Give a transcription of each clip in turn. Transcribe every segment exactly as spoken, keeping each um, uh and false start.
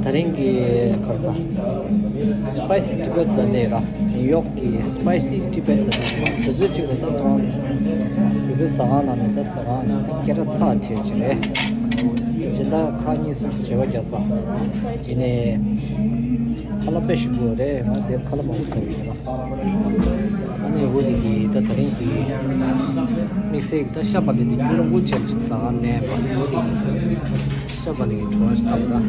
ད་རིང་གི་གར་ས་Spicy Tibet ལ་ནས་ར། ནིའུ་ཡོག་གི་Spicy Tibet ལ་ནས་དུས་ཚོད་གཅིག་ལ་ད་ཐོང་ཡུ་བི་ཟ་ཁང་ནང་ནས་ད་ཟ་ཁང་སྐད་གྲགས་ཚ་བྱས་ཅིག་རེད། སྦྱིན་བདག་ཁག་གཉིས་གསུམ་བྱེད་པ་རྒྱག་ས་ཡིན་ནས་ཁ་ལག་དཔེ་ཞིག་དགོས་རེད། ང་དེབ་ཁ་ལག་མང་པོ་ཟ་གི་ཡོད་ར། ཨ་ནི་འོ་དེ་གི་ད་ད་རིང་གི་དམིགས་བསལ་གྱི་ད་ཤ་བག་ལེབ་དེ་རྒྱུན་རིང་པོ་ཅིག་ཟ་ག་མེད་པ། འོ་དེ་གི་ཤ་བག་ལེབ་ཀྱི་བྲོ་བ་ཞིག་བཏབ་ད།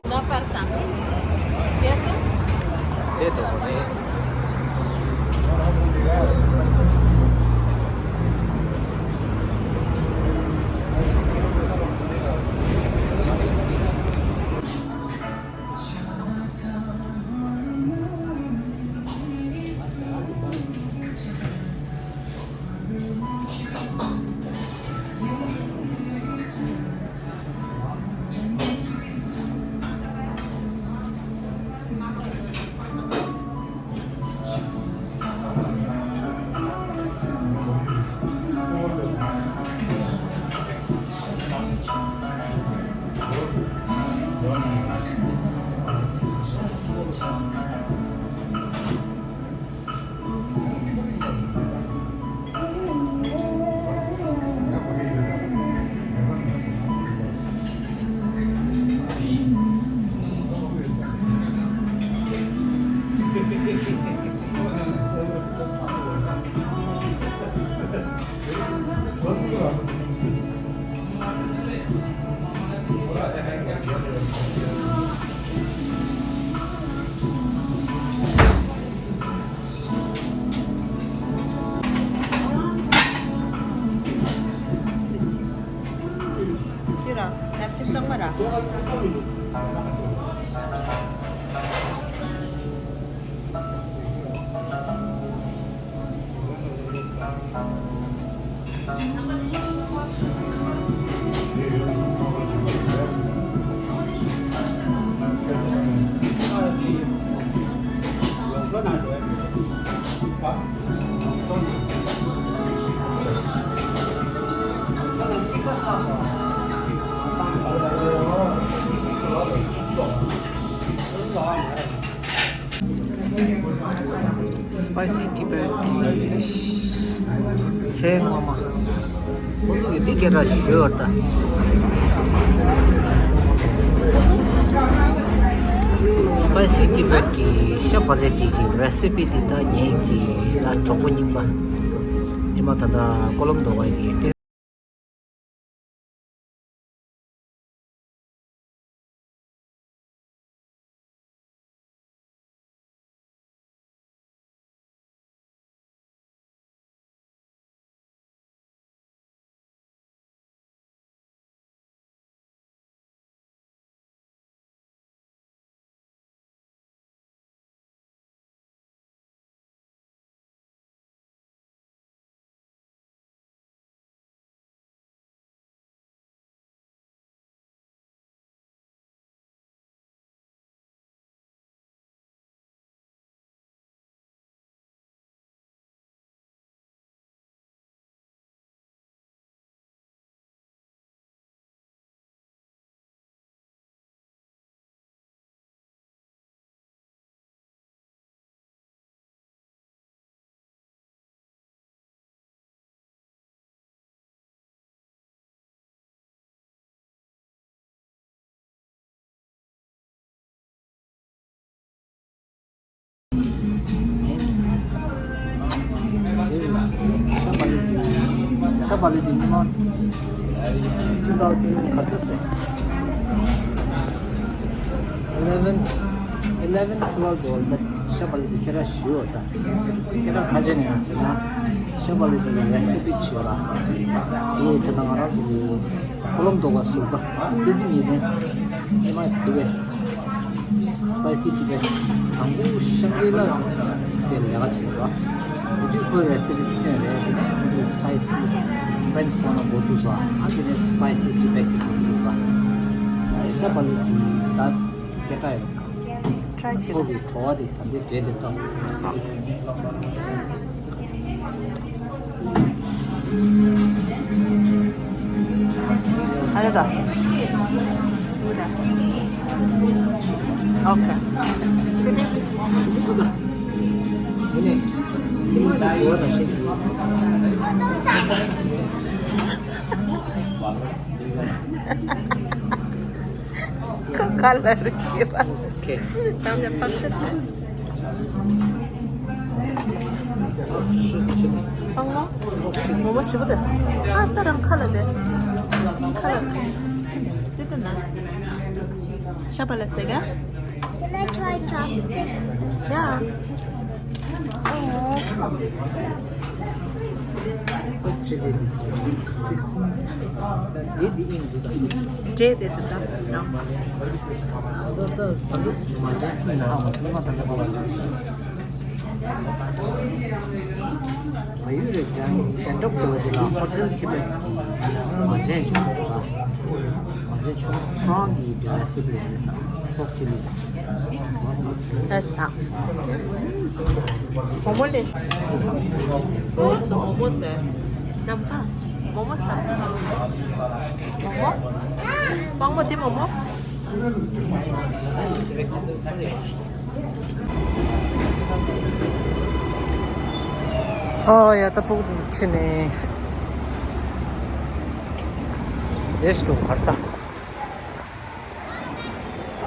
No apartamos, ¿cierto? Cierto, porque Spicy Tibet གི་ཚལ་ངོ་མ། ཁོ་ཚོ་གི་འདི་སྐད་གྲགས་ཞུ་བར་ད། Spicy Tibet གི་ཤ་བག་ལེབ་དེ་གི་རེ་སི་པི་དེ་ད་ངེད་ཀྱི་ད་གྲོགས་པོ་རྙིང་པ། ཉི་མ་ད་ལྟ་ཀོ་ལོམ་དོ་བ་གི་ཏིན། ཤ་བག་ལེབ་དེ་ཉི་མ་two thousand ག་ཚོད་སོང་། eleven eleven twelve dollar ཤ་བག་ལེབ་དེ་ཁྱེད་རང་ཞུ་འོ་ད། ཁྱེད་རང་ཁ་ཆེ་ནས་ཡང་ཟེར་ན་ཤ་བག་ལེབ་དེ་ལ་རེ་སི་པི་ཞུ་ར། དེ་དེ་ན་ང་རང་ཚོ་གི་ཀོ་ལོམ་དོ་བ་སུ་པ་དེ་ཚི་ཉི་མ་ཉི་མ་དེ་བས། Spicy Tibet དང་པོ་ཤང་རི་ལ་དེ་ལས་ཀ་བྱེད་པ། དེ་དུས་ཁོའི་རེ་སི་པི་དེ་རེད། དེ་ནས་ཁོ་ཚོའི་Spicy French corner འགོ་བཙུགས་སོང་། ཨ་དེ་ནས་Spicy Tibet འགོ་བཙུགས་པ། ཤ་བག་ལེབ་ད་སྐད་གྲགས་ཡོད། Try བྱེད། ཁོ་གི་བྲོ་བ་དེ་ད་ལྟའི་དུས་དེ་ལྟ། ད། ཨོ་ཁེ། སི་པན། ཁ་ཁ་ལ་རིག་གི་བ། ཁེ། ད་ནི་ཕར་ཤེས། སྤང་ལོ། མོག་མོག་ཞིམ་པོ་དེ། ཨ་ད་རང་ཁ་ལ་དེ། ཁ་ལ། དེ་དེ་ན། ཤ་བ་ལ་ཟེ་ག Can I try chopsticks? Yeah. འབྲས་དེ་དེ་ལྟ་བུ་རང་། བལ་ཡུལ་རེད་ཀྱང་དེ་འདྲ་པོ་ཅིག་ལ་ཧོ་ཊེལ་གྱི་མ་བྱས་ཤིང་། མ་བྱས་ཆོག་ཁོ་རང་གི་འབྲས་སི་པི་རེད་ས་ཧོབ་ཅི་ལི། ཨ་ས། མོག་མོག་ལས། མོག་མོག་ཟེར། ནམ་མཁའ། མོག་མོག་ཟ། མོག་མོག་སྤང་མོག་དེ་མོག་མོག་ཨ་ཡ་ད་ཕྲུ་གུ་དེ་ཚོ་ཁྱེར་ནས་རེ་ཞིག་འགྲོ་གར་ས།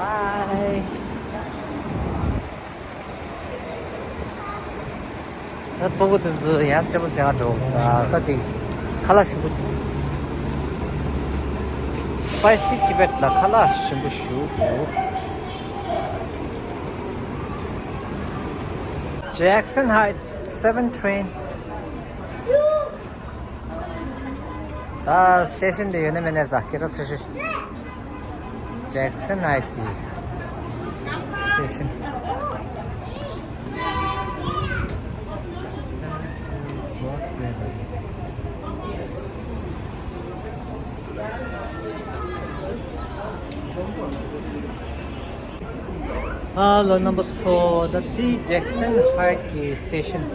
ཨའི། ད་ཕྲུ་གུ་དེ་ཚོ་ཡང་རྩེད་མོ་རྩེ་ག་འགྲོ་ས། ད་དེ་ཁ་ལག་ཞིམ་པོ། Spicy Tibet ལ་ཁ་ལག་ཞིམ་པོ་ཞིག་འདུག Jackson Heights seven train. ད་སི་ཊེ་ཤན་དེ་ཡོད་ན་མེད་ན་ད་སྐད་གྲགས་ཆེ་ཤོས། Jackson Heights གི་སི་ཊེ་ཤན། ཧ་ལོ་རྣམ་པ་ཚོ། ད་འདི་Jackson Heights གི་སི་ཊེ་ཤན།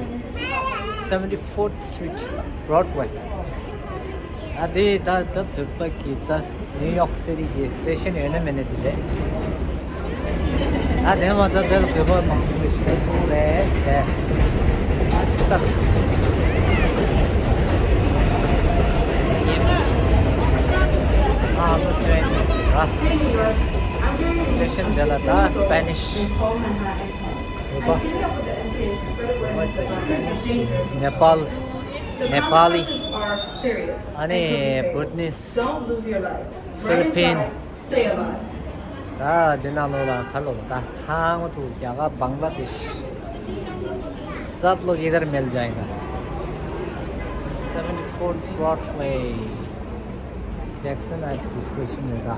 Seventy-fourth Street Broadway། ཨ་འདི་ད་ད་བོད་པ་གི་ད་ནིའུ་ཡོག་སི་ཊི་གི་སི་ཊེ་ཤན་ཡོད་ན་མེད་ན་འདི་རེད། ཨ་དེ་མ་ད་དེ་ལ་བོད་པ་མང་པོ་ཞིག་འདུག་རེད་དེ། ཨ་ཅིག་ད། ཨ་ལོ་ཊེ་རེན་ར། སི་ཊེ་ཤན་དེ་ལ་ད་སི་པེ་ནིཤ། བོད་པ། ནེ་པཱལ། ནེ་པཱ་ལི། ཨ་ནི་བྷུ་ཊ་ནིས། ཧྥི་ལི་པིན། ད་འདི་ནང་ལོགས་ལ་ཁ་ལོ་ད་ཚང་མ་ཐུག་རྒྱ་གར། བང་ལ་དེ་ཤི། सब लोग इधर मिल जाएगा। Seventy-fourth Broadway Jackson Heights གི་སི་ཊེ་ཤན་ཡོད་ད།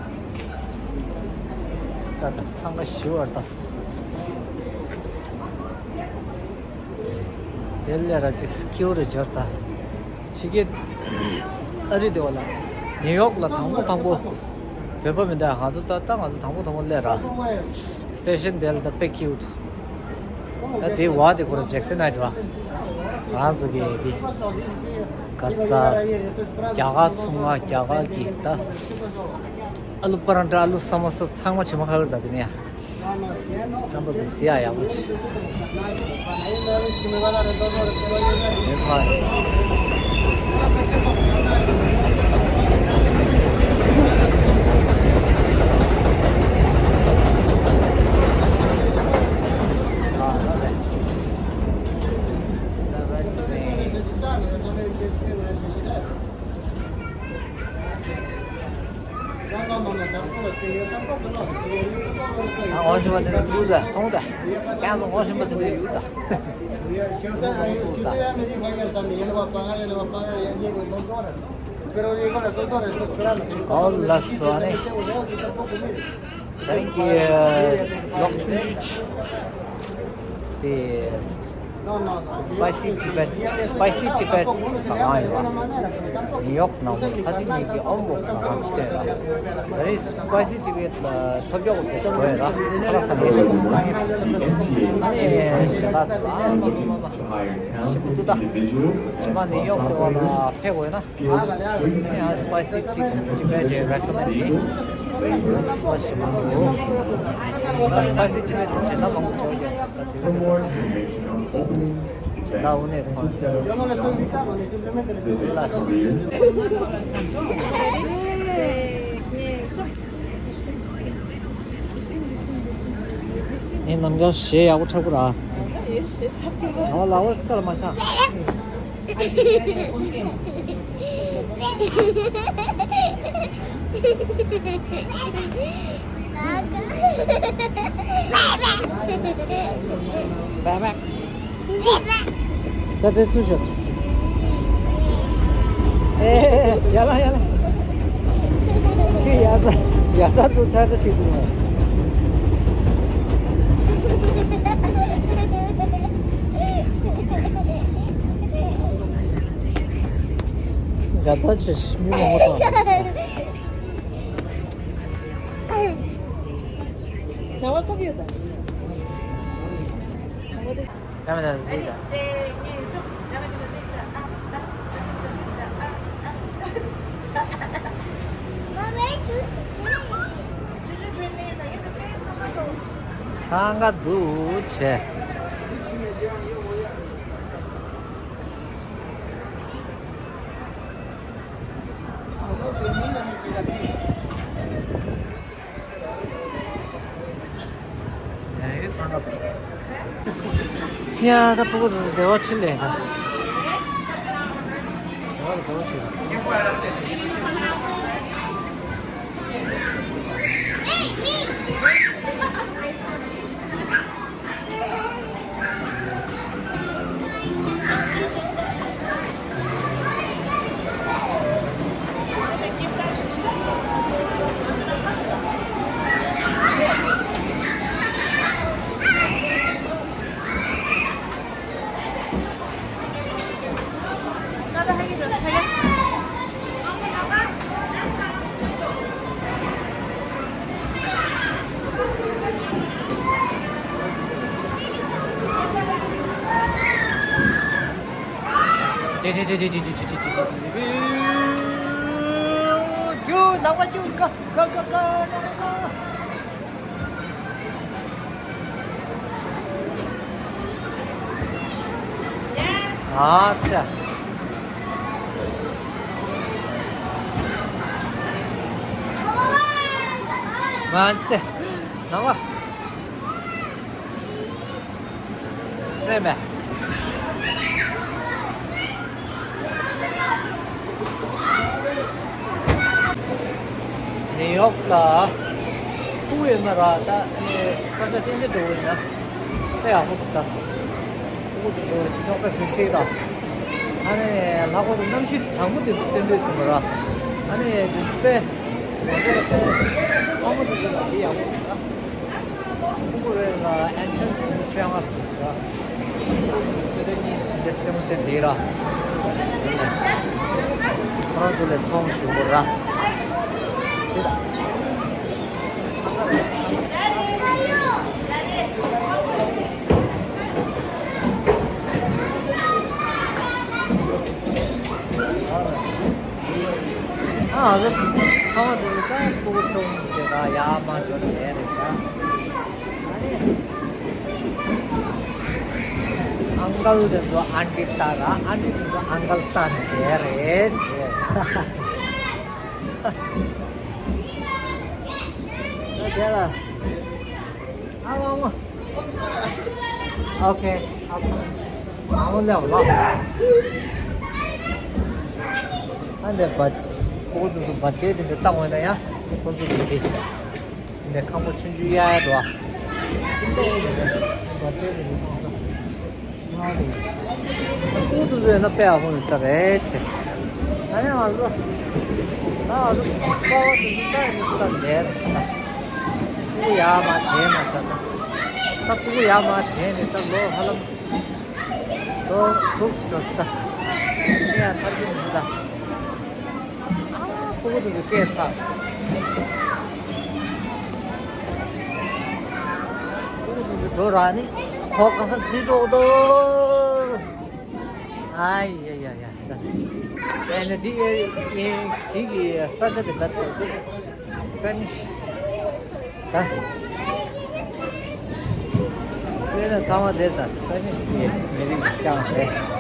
ད་ད་ཚང་མ་ཞུ་བར་ད། དེ་ལས་ར་ཅིག་སི་ཀིའུ་རེ་འབྱོར་ད། ཕྱི་རྒྱལ་ཨ་རི་དེ་བ་ལ། ནིའུ་ཡོག་ལ་དང་པོ་དང་པོ། བོད་པ་མི་འདུག་ང་ཚོ་ད་ལྟ་ང་ཚོ་དང་པོ་དང་པོ་སླེབས་ར། སི་ཊེ་ཤན་དེ་ལ་ད་དཔེ་ཁྱིའུ་འདུག་ད་དེ་བ་དེ་ཁོ་ར་ཇེག་སན་ཧའེཊ་ར། ང་ཚོ་གི་དེ། ག་ས། རྒྱ་གར་ཚོང་ཁང་རྒྱ་གར་གི་ད། ཨ་ལུ་པ་ར་ཊ་ཨ་ལུ་ས་མོ་ས་ཚང་མ་ཇེ་མ་ཧ་གི་རེད་ད་དེ་ནས་ཡ། རྣམ་པ་ཚོ་གཟིགས་ཡག་ཡག་པོ་བྱེད། ཇེ་ཕ་རེད། ཨ་ལ་ལེ། སེ་བེན་ཊི་ཐི། ཨ་འོ་ཞིམ་པ་དེ་ནས་ཐུག་ལ་ཐོང་ད། ཁྱེད་ཚོ་འོ་ཞིམ་པ་དེ་ནས་ཡུག་ད། ཐུག་ད། འོ་ལགས་སོ་ནི། ད་རིང་གི་ལོག་ཆུང་ཆུང་དེ། Spicy Tibet, Spicy Tibet ཟ་ཁང་ཡོད་པ། ནིའུ་ཡོག་ནང་ལ་ཁ་སང་ངེད་ཀྱིས་ཨོམ་བོག་ཟ་ཁང་ཞིག་བལྟས་ལ། ད་རེས་Spicy Tibet ལ་ཐོབ་ཆོག་གི་ཞིག་འགྲོ་ཡོད་ལ། ཁ་ལག་ཟ་མཁན་ཞིག་འགྲོ་སོང་། ད་ངས་ཨ་ནི་ཞེ་ལ་ཨ་མ་མ་མ་མ། ཞེ་པོ་འདུག་ད། ཞེ་པོ་ནིའུ་ཡོག་དེ་བ་ལ་ཕེབས་དགོས་ན། ཡང་Spicy Tibet recommend ཡིན། ད་ཞེ་པོ་འདུག་ད་Spicy Tibet དེ་བྱེད་ན་མང་པོ་བྱེད་ཀྱི་ད་དེ་བས་ད་བྱེད་ན་དངོས་གནས་མཐོང་ལ། ངའི་རྣམ་རྒྱལ་གཞས་ཡག་པོ་འཁྲབ་ཀྱི་ར། ཡོད་ཞེས་འཁྲབ་ཀྱི་ར། ང་ལ་བ་སལ་མ་ཤག Back, back. ད་དེ་ཚུར་ཤོག་ཚུར། ཨེ་ཡ་ལ་ཡ་ལ། ཁྱི་ཡ་ད་ཡ་ད་ཚུར་ཆ་ཚ་ཞིག་འདུག་ནོ། ཡ་ད་ཆ་མི་མང་པོ་དང་། ཟླ་བ་སྐབས་ཡོད་ས། ཀ་མེ་ར་བཟོས་ད། ཚང་ག་འདུག་བྱས། ཡ་ད་ཕྲུ་གུ་དེ་བདེ་བ་ཁྲིད་ལས་ད། བདེ་བ་དང་བདེ་བ་ཁྲིད་ལ། ཨ་ཙི། མ་ཙི། ནང་བ། ཙེ་མེ། ནིའུ་ཡོག་ལ་ཕྲུ་གུ་ཡོད་ན་ར་ད་ཨ་ནི་ས་ཆ་ཏན་ཏན་འགྲོ་གི་ཡིན་ན་དཔེ་ཡག་པོ་འདུག་ད། ཕྲུ་གུ་དེ་ཚོ་རྙོག་དྲ་ཞེ་ཤེས་དང་། ཨ་ནི་ལྷག་པར་དུ་གནམ་གཤིས་གྲང་མོ་དེ་ཚོ་སྟོན་དུས་ཙམ་པ་ར། ཨ་ནི་དེ་ཚོ་དཔེ་ང་ཚོ་ལ་དཔེ་ཕྲ་མོ་དེ་ཚོ་ལ་དཔེ་ཡག་པོ་འདུག་ད། ཕྲུ་གུ་རེ་ལ་ཨེན་ཊི་རན་སི་ཕྲུ་གུ་ཆོས་ང་སོང་ད། ཚེ་རིང་གཉིས་འདི་རྩེད་མོ་རྩེ་འདི་ར། ཁོ་རང་ཚོ་ལས་ཚོང་ཞུ་དགོས་ར། ཟེར་ད། ཨ་ཨ་ཟེར། ཚང་མ་འདི་ད་ཕྲུ་གུ་ཆུང་ཆུང་ཞིག་ད་ཡར་མར་འགྲོ་ནས་རེད་ད། ཨང་ཀལ་དེ་ཚོ་ཨན་ཊི་ལྟ་ར། ཨན་ཊི་དེ་ཚོ་ཨང་ཀལ་ལྟ་ནས་བསྡད་རེད། ཨ་དེ་ལ། ཨ་མ་མ། ཨོ་ཁེ། ཨ་མ་མ་ལེ་ལ། ཨ་འདི་བ། ཁོ་ཚོ་ཚོ་བ་དེ་དེ་འདྲ་བཏང་བ་ན་ཡང་ཁོ་ཚོ་ཚོ་དེ། འདི་ཁང་པ་ཆུང་ཆུང་གཡར་ཡག་འདུག་ཨ། ཁོ་ཚོ་ཚོ་ཡོད་ན་དཔེ་ཡག་པོ་ཡོད་ས་རེད་ཆེ། ཨ་ནི་ང་ཚོ་ད་ང་ཚོ་པ་བ་དེ་ཚོ་ལྟ་ཡོད་ས་རེད། ཕྲུ་གུ་ཡར་མར་དེད་མ་ཚར་ན། ད་ཕྲུ་གུ་ཡར་མར་དེད་ནས་ད་ལོ་ཧ་ལམ། ཨོ། ཚུགས་སུ་འགྲོ་སྲིད་ད། ཨེ་ཡ་ཐར་གྱི་མི་འདུག་ད། ཨ། ཕྲུ་གུ་དེ་ཚོ་སྐད་ཚ། ཕྲུ་གུ་དེ་ཚོ་འགྲོ་ར་ནི་ཁོ་ག་ས་རྩིས་འགྲོ་གི་འདུག་ཨ་ཡ་ཡ་ཡ། ད་ཨེ་ནི་འདི་ཨེ་འདི་གི་ས་ཆ་དེ་ག་རེ་ཟེར། སི་པེ་ནིཤ། ད་དེ་ནས་ཚང་མ་དེར་ད་སི་པེ་ནིཤ་གི་མི་རིགས་བསྐྱངས་རེད།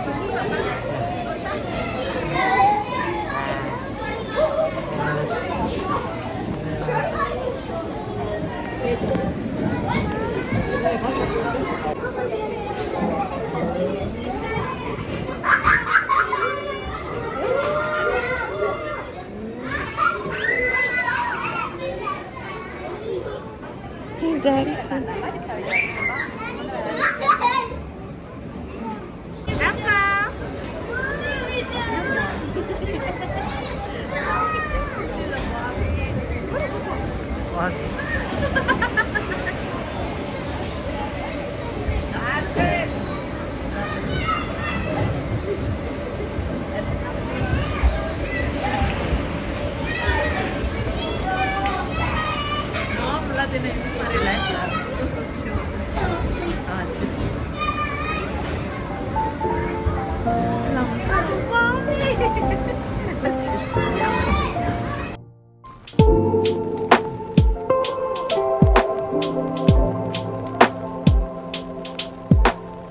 Daddy.